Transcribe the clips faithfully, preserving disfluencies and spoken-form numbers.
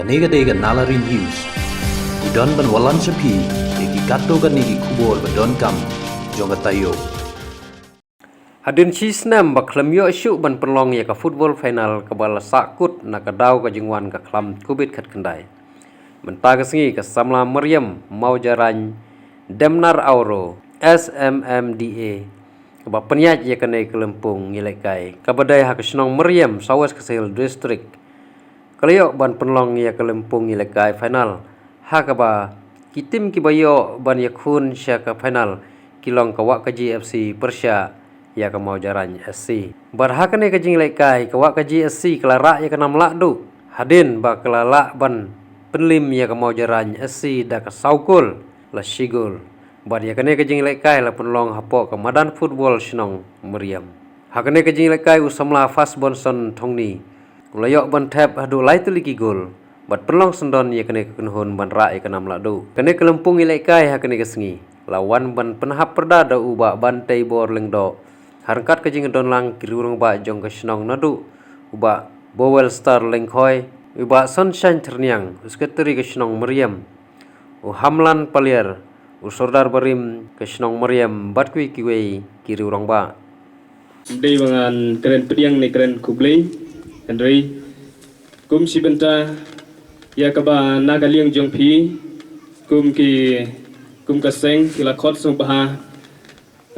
Kane ka dei ka Nalari News. Ngi don ban wallam sha phi ïa ki katto katne ki khubor ba donkam jong ka taïew. Hadien shi snem ba khlem ïoh shuh ban pynlong ïa ka football final kaba la sahkut na ka daw ka jingwan ka khlam covid khatkhyndai, mynta ka sngi ka samla Mariam Mawjarain Demnar Awro, S M M D A, kaba pynïaid ïa kane ka lympung ïalehkai kaba dei ha ka shnong Mariam, South West Khasi Hills District, ka la ïoh ban pynlong ïa ka lympung ïalehkai final, ha kaba ki tim kiba ïoh ban ïakhun sha ka final ki long ka Wahkaji F C pyrshah ïa ka Mawjarain S C. Bad ha kane ka jingïalehkai ka Wahkaji S C ka la rah ïa ka nam lahduh hadien ba ka la lah ban pynlim ïa ka Mawjarain S C da ka saw gol la shi gol. Bad ïa kane ka jingïalehkai la pynlong hapoh ka madan football shnong Mariam. Ha kane ka jingïalehkai u samla Fast Bonson Thongni u la ïoh ban thep haduh lai tylli ki gol bad pynlong syndon ïa kane ka kynhun ban rah ïa ka nam lahduh. Kane ka lympung ïalehkai ha kane ka sngi la wan ban pynhap pyrda da u Bah Banteibor Lyngdoh, ha ryngkat ka jingdonlang ki rangbah jong ka shnong naduh u Bah Bowelstar Lyngkhoi, u Bah Sunshine Thyrniang, u sekretari ka shnong Mariam, u Hamlan Paliar, u sordar barim ka shnong Mariam bad kiwei kiwei ki rangbah. Ym dei ba ngan kren pdiang ne kren khublei, hynrei kum shi bynta ïa kaba na ka liang jong phi kum ki, kum ka seng ki la khot sngewbha.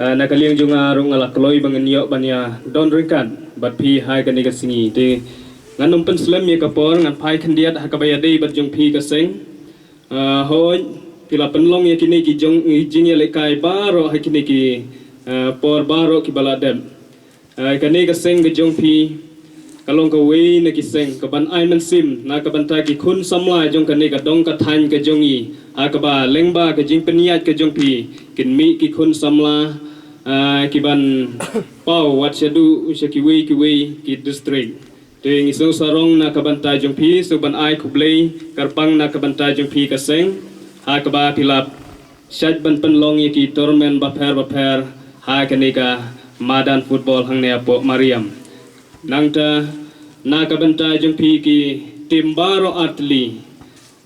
Ah, na ka liang jong nga ruh nga la kloi ba ngin ïoh ban ïa don ryngkat bad phi ha kane ka sngi. Te ngan ym pynslem ïa ka por, ngan phai khyndiat ha kaba ïadei bad jong phi ka seng. Ah, hooid, phi la pynlong ïa kine ki jong, jingïalehkai baroh ha kine ki, ah, por baroh kiba la dep. Ah, kane ka seng ka jong phi ka long kawei na ki seng kaban ai mynsiem na ka bynta ki khun samla jong kane ka dong ka thaiñ ka jong ngi, ha kaba lyngba ka jingpynïaid ka jong phi kin mih ki khun samla, ah, kiban paw wat shaduh sha kiwei kiwei ki district. Te ngi sngewsarong na ka bynta jong phi, sngewbha ban ai khublei kyrpang na ka bynta jong phi ka seng, ha kaba phi la shait ban pynlong ïa ki tournament bapher bapher ha kane ka madan football hangne hapoh Mariam. Nangta na ka bynta jong phi ki tim baroh artylli,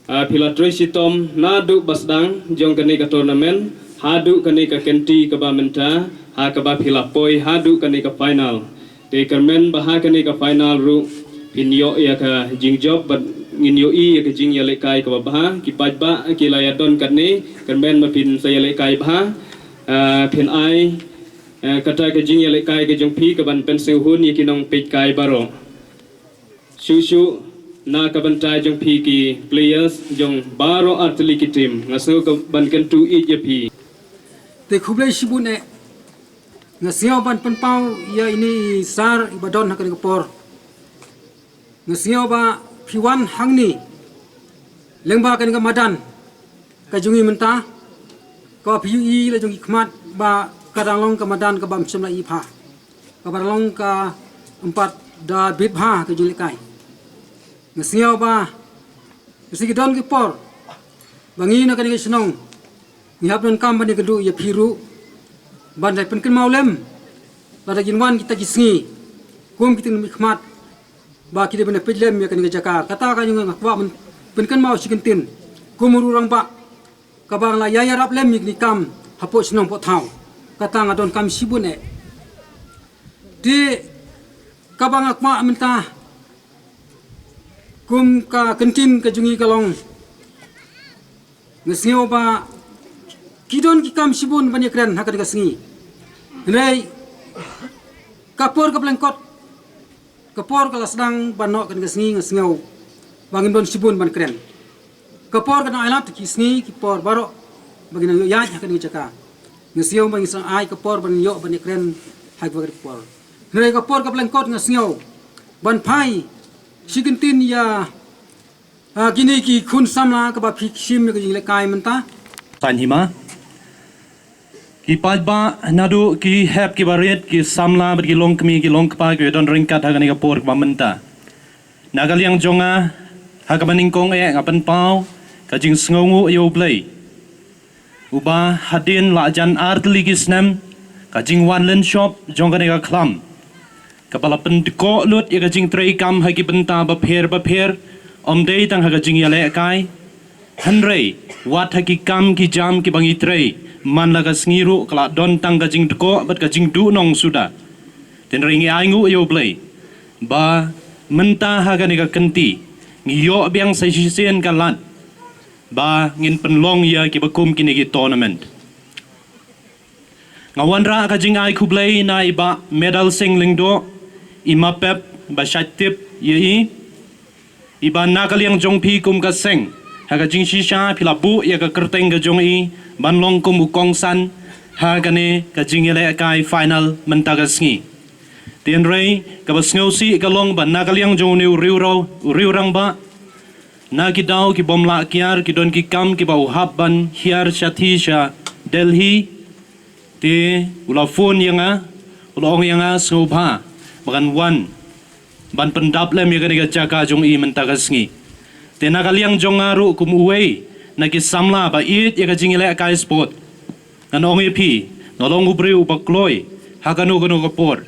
ah, phi la trei shitom naduh ba sdang jong kane ka tournament haduh kane ka kynti kaba mynta, ha kaba phi la poi haduh kane ka final. Te kyrmen ba ha kane ka final ruh phin ïoh ïa ka jingjop bad ngin ïohi ïa ka jingïalehkai kaba bha, ki paidbah ki la ïadon katne, kyrmen ba phin sa ïalehkai bha, ah, phin ai, eh, kata ka jingïalehkai ka jong phi kaban pynsngewhun ïa ki nongpeitkai baroh. Shuh shuh na ka bynta jong phi ki players jong baroh artylli ki tim, nga sngew ka ban kyntu ïeit ïa phi. Te khublei shibun eh. Nga sngew ban pynpaw ïa ine i sar iba don ha kane ka por. Nga sngew ba phi wan hangne lyngba kane ka madan ka jong ngi mynta, kaba phi ïohi la jong ki khmat ba ka dang long ka madan kaba ym shym la i bha, kaba dang long ka ym pat da bit bha ka jinglehkai. Nga sngew ba ka sngi ki don ki por ba ngi na kane ka shnong ngi hap donkam ban ïakynduh ïa phi ruh ban da pynkynmaw lem lada kin wan kita ki sngi kum kita ki khmat ba ki dei ban da peit lem ïa kane ka jaka. Kata ka jong nga kwah ban pynkynmaw shi kyntien kum u rangbah kaba nga la ïa ïarap lem ïa kine ki kam hapoh shnong poh thaw. Kata nga donkam shibun eh. Te kaba nga kwah mynta kum ka kyntien ka jong ngi ka long, nga sngew ba ki don ki kam shibun ban ïakren ha kane ka sngi. Hynrei ka por kaba lyngkot, ka por ka la sdang ban noh kane ka sngi, nga sngew ba ngim don shibun ban kren. Ka por ka dang ailad ki sngi ki por baroh ba ngin nang ïoh ïaid ha kane ka jaka. Nga sngew ba ngin sa ai ka por ban ïoh ban ïakren ha kaba ka por. Hynrei ka por kaba lyngkot nga sngew ban phai shi kyntien ïa, ah, kine ki khun samla kaba phi shim ïa ka jinglehkai mynta. Saiñ hima. Ki paidbah naduh ki hep kiba rit, ki samla bad ki longkmie ki longkpa kiba don ryngkat ha kane ka por kaba mynta. Na ka liang jong nga, ha kaba nyngkong eh nga pynpaw ka jingsngewnguh ïa U Blei, uba hadien la jan artylli ki snem ka jingwan lynshop jong kane ka khlam, kaba la pyndkoh lut ïa ka jingtrei kam ha ki bynta bapher bapher, Ym dei tang ha ka jingïalehkai, hynrei wat ha ki kam ki jam kiba ngi trei man la ka sngi ruh ka la don tang ka jingdkoh bad ka jingduhnong suda. Hynrei ngi ainguh ïa U Blei ba mynta ha kane ka kynti ngi ïoh biang sa shisien ka lad ba ngin pynlong ïa kiba kum kine ki tournament. Nga wanrah ka jingai khublei na i Bah Medal Singh Lyngdoh, i Ma Pep ba shait tip ïa i, i Bah, na ka liang jong phi kum ka seng, ha ka jingshisha phi la buh ïa ka kyrteng ka jong i ban long kum u kongsan ha kane ka jingïalehkai final mynta ka sngi. Hynrei kaba sngewsih ka long ba na ka liang jong une u riewrang, u riewrangbah, na ki daw ki bym lah kiar ki don ki kam kiba u hap ban hiar shathie sha Delhi. Te u la phone ïa nga, u la ong ïa nga sngewbha ba ngan wan ban pyndap lem ïa kane ka jaka jong i mynta ka sngi. Te na ka liang jong nga ruh kum uwei na ki samla ba ïeit ïa ka jingïalehkai sport, ngan ong ïa phi, nga long u briew uba kloi ha kano kano ka por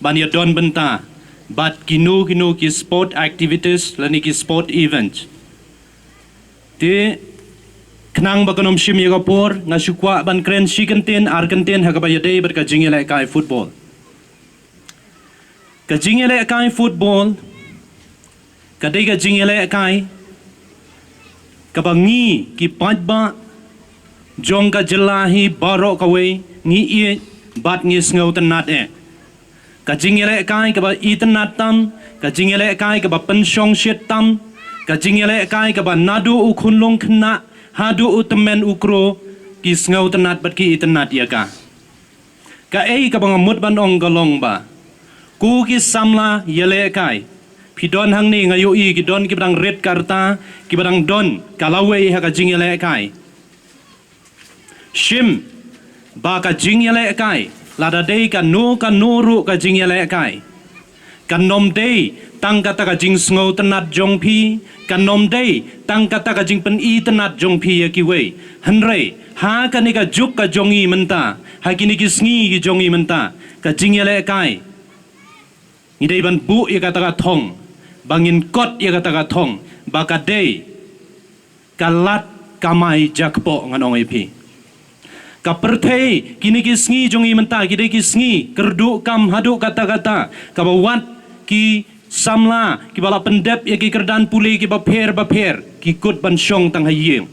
ban ïadon bynta bad kino kino ki sport activities lane ki sport events. Te khnang ba kan ym shim ïa ka por, nga shu kwah ban kren shi kyntien ar kyntien ha kaba ïadei bad ka jingïalehkai football. Ka jingïalehkai football ka dei ka jingïalehkai kaba ngi ki paidbah jong ka jylla hi baroh kawei ngi ïeit bad ngi sngewtynnat eh. Ka jingïalehkai kaba itynnat tam, ka jingïalehkai kaba pynshongshit tam, ka jingïalehkai kaba naduh u khunlung khynnah haduh u tymmen u kro ki sngewtynnat bad ki itynnat ïa ka. Kaei kaba nga mut ban ong ka long ba, ko ki samla ïalehkai, phi don hangne, nga ïohi ki don kiba dang rit ka rta, kiba dang don ka lawei ha ka jingïalehkai. Shim ba ka jingïalehkai, lada dei kano kano ruh ka jingïalehkai, kan ym dei tang kata ka jingsngewtynnat jong phi, kan ym dei tang kata ka jingpynitynnat jong phi ïa kiwei. Hynrei ha kane ka juk ka jong i mynta, ha kine ki sngi ki jong i mynta, ka jingïalehkai, ngi dei ban buh ïa kata ka thong, ba ngin kot ïa kata ka thong ba ka dei ka lad kamai jakpoh, ngan ong ïa phi. Ka pyrthei, kine ki sngi jong i mynta ki dei ki sngi kyrduh kam haduh katta katta, kaba wat ki samla kiba la pyndep ïa ki kyrdan pule kiba pher ba pher ki kut ban shong tang ha ïing.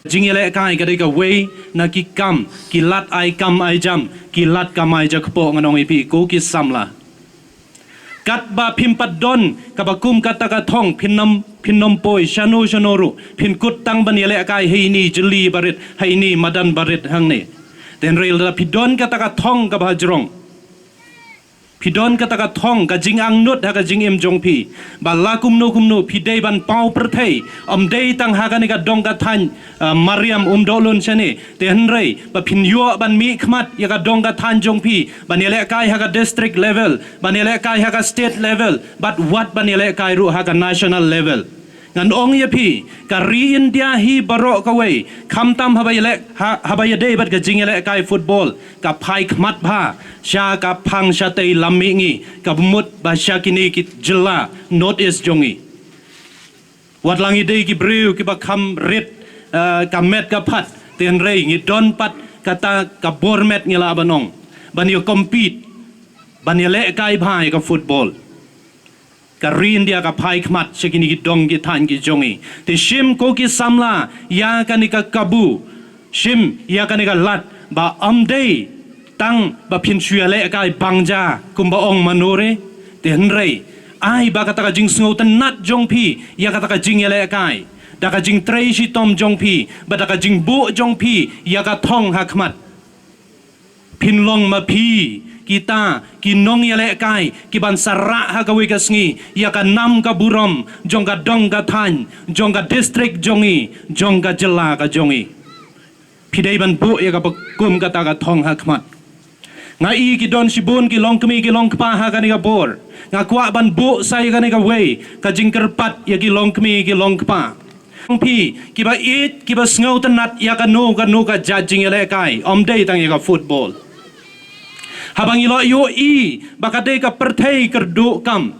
Jingïalehkai ka dei kawei na ki kam, ki lad ai kam ai jam, ki lad kamai jakpoh, ngan ong ïa phi ko ki samla. Katba phim pat don kaba kum kata ka thong, phin ym, phin ym poi shano shano ruh, phin kut tang ban ïalehkai ha ine i jylli barit, ha ine i madan barit hangne. Hynrei lada phi don kata ka thong kaba hajrong, phi don kata ka thong, ka jingangnud ha ka jingim jong phi, ba la kumno kumno phi dei ban paw pyrthei, ym dei tang ha kane ka dong ka thaiñ, ah, Mariam Umdohlun shane, hynrei ba phin ïoh ban mihkhmat ïa ka dong ka thaiñ jong phi ban ïalehkai ha ka district level, ban ïalehkai ha ka state level, bad wat ban ïalehkai ruh ha ka national level. Ngan ong ïa phi, ka ri India hi baroh kawei, khamtam haba ïaleh, ha, haba ïadei bad ka jingïalehkai football, ka phai khmat bha sha ka phang shatei lam mihngi, kaba mut ba sha kine ki jylla North East jong ngi. Wat la ngi dei ki briew kiba kham rit, eh, ka met ka phad, hynrei ngi don pat kata ka bor met, ngi lah ban ong, ban ïa compete, ban ïalehkai bha ïa ka football. Ka ri India ka phai khmat sha kine ki dong ki thaiñ ki jong ngi. Te shim ko ki samla ïa kane ka kabu, shim ïa kane ka lad, ba ym dei tang ba phin shu ïalehkai bang ja kumba ong mano re. Hynrei ai ba kata ka jingsngewtynnat jong phi ïa kata ka jingïalehkai, da ka jingtrei shitom jong phi, ba da ka jingbuh jong phi ïa ka thong ha khmat, phin long ma phi kita ki nongïalehkai ki ban sa rah ha kawei ka sngi ïa ka nam ka burom jong ka dong ka thaiñ, jong ka district jong ngi, jong ka jylla ka jong ngi. Phi dei ban buh ïa kaba kum kata ka thong ha khmat. Nga i ki don shibun ki longkmie ki longkpa ha kane ka por. Nga kwah ban buh sa ïa kane kawei ka jingkyrpad ïa ki longkmie ki longkpa. Phi kiba ïeit, kiba sngewtynnat ïa kano kano ka jait jingïalehkai, ym dei tang ïa ka football. Haba ngi la ïohi ba ka dei ka pyrthei kyrduh kam,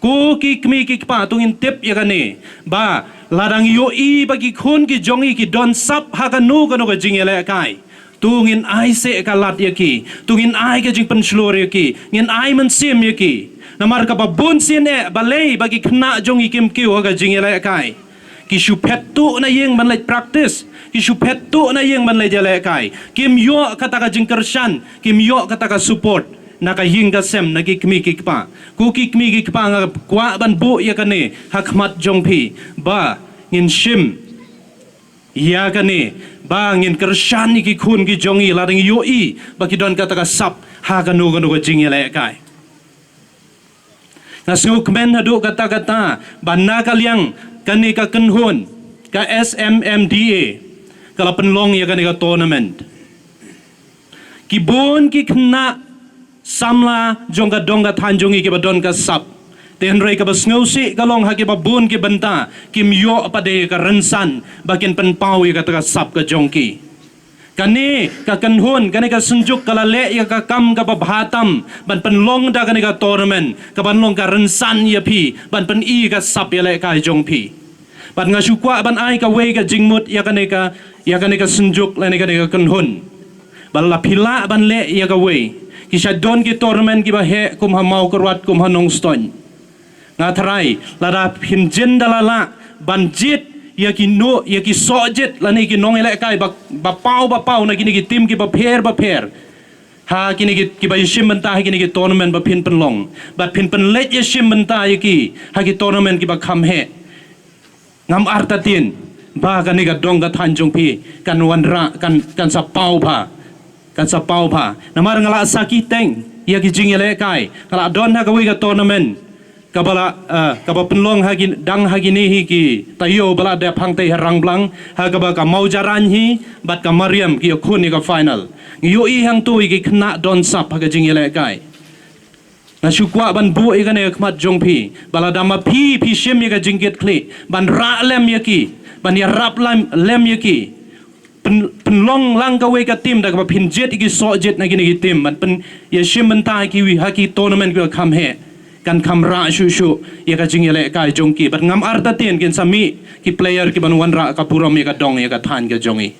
Ko ki kmie ki kpa, to ngin tip ïa kane, ba lada ngi ïohi ba ki khun ki jong ngi ki don sap ha kano kano ka jingïalehkai, to ngin ai seh ka lad ïa ki, to ngin ai ka jingpynshlur ïa ki, ngin ai mynsiem ïa ki. Namar kaba bun sien eh balei ba ki khynnah jong ngi kim kiew ha ka jingïalehkai. Ki shu phet tuh na ïing ban leit practice, ki shu phet tuh na ïing ban leit ïalehkai. Kim ïoh kata ka jingkyrshan, kim ïoh kata ka support na ka ïing ka sem, na ki kmie ki kpa. Ko ki kmie ki kpa, nga kwah ban buh ïa kane ha khmat jong phi, ba ngin shim ïa kane, ba ngin kyrshan ïa ki khun ki jong ngi lada ngi ïohi ba ki don kata ka sap ha kano kano ka jingïalehkai. Nga sngewkmen haduh katta katta ba na ka liang kane ka kynhun ka S M M D A ka la pynlong ïa kane ka tournament. Ki bun ki khynnah samla jong ka dong ka thaiñ jong ngi kiba don ka sap, te hynrei kaba sngewsih ka long ha kiba bun ki bynta kim ïoh pat de ka rynsan ba kin pynpaw ïa kata ka sap ka jong ki. Kane ka kynhun, kane ka synjuk ka la leh ïa ka kam kaba bha tam ban pynlong da kane ka tournament, kaban long ka rynsan ïa phi ban pyni ka sap ïalehkai jong phi. Bad nga shu kwah ban ai kawei ka jingmut ïa kane ka, ïa kane ka synjuk lane kane ka kynhun, ba la phi lah ban leh ïa kawei, ki shait don ki tournament kiba heh kum ha Mawkyrwat, kum ha Nongstoiñ. Nga tharai lada phin jin da la lah ban jied ïa ki no, ïa ki soh jied lane ki nongïalehkai ba, ba paw ba paw na kine ki team kiba pher ba pher, ha kine ki, kiba ïashim bynta ha kine ki tournament ba phin pynlong, bad phin pynleit ïashim bynta ïa ki ha ki tournament kiba kham heh, ngam artatien ba kane ka dong ka thaiñ jong phi kan wanrah, kan, kan sa paw bha, kan sa paw bha. Namar nga la sakhi teng ïa ki jingïalehkai, nga la don ha kawei ka tournament kaba la, eh, kaba pynlong ha ki, dang ha kine hi ki taïew ba la dep hangtei ha Rangblang, ha kaba ka Mawjarain hi bad ka Mariam ki ïakhun ïa ka final. Ngi ïohi hangto ïa ki khynnah don sap ha ka jingïalehkai. Nga shu kwah ban buh ïa kane ha khmat jong phi, ba lada ma phi phi shim ïa ka jingkitkhlieh ban rah lem ïa ki, ban ïarap lem, lem ïa ki, pyn, pynlong lang kawei ka team da kaba phin jied ïa ki soh jied na kine ki team ban pyn, ïashim bynta ïa ki ha ki tournament kiba kham heh, kan kham rah shuh shuh ïa ka jingïalehkai jong ki. Bad ngam artatien kin sa mih ki player kiban wanrah ka burom ïa ka dong ïa ka thaiñ ka jong ngi.